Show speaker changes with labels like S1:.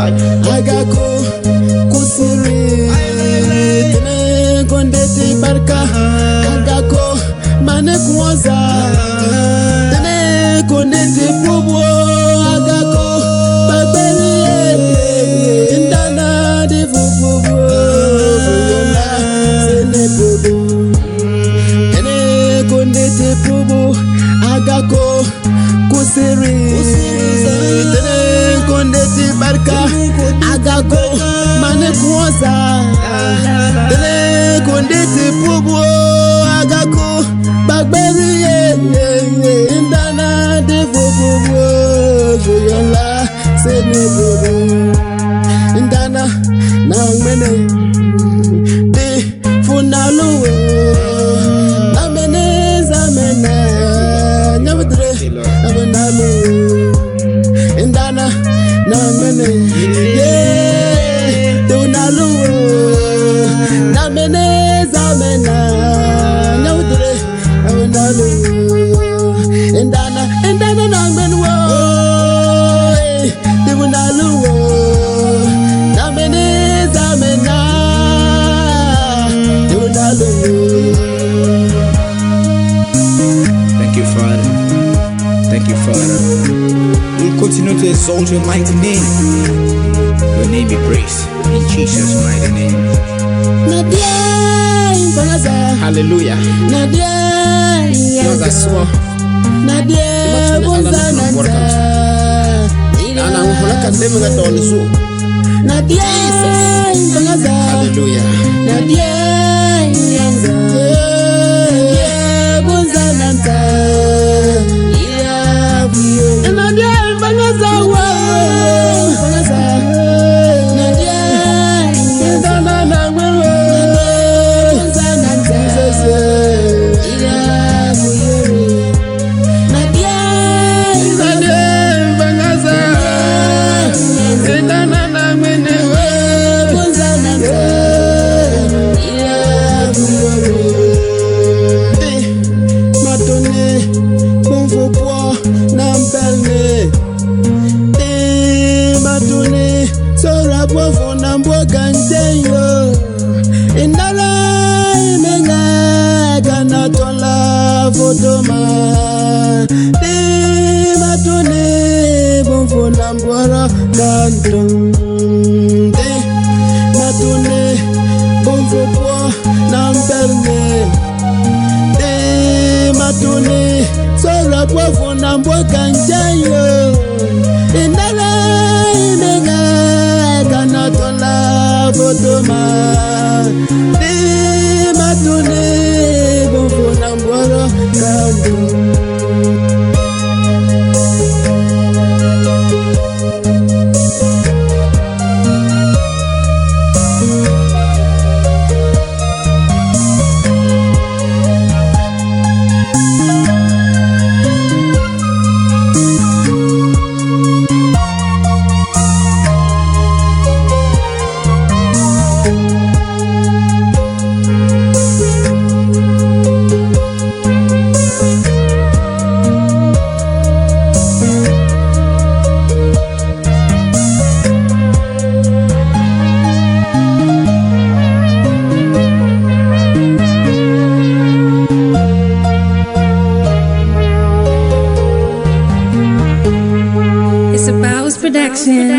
S1: agako kusiri tene kondeti barka agako mane kuanza tene kondeti pubo agako babeli indana de pubo yona sene pubo tene kondeti pubo agako kusiri tene kondeti barka agako mane kuanza tene kondeti pubo agako bagberi indana de pubo yola sene pubo indana na mene de funalu na mene zamena nyabdre abanalu indana na mene tunalu na mene zamena nyabdre abanalu indana na mene tunalu na mene zamena tunalu.
S2: Thank you, Father. Thank you, Father. We'll continue to exalt your mighty name. Your name be praised in Jesus' mighty name. Hallelujah.
S3: It's a Bowers production.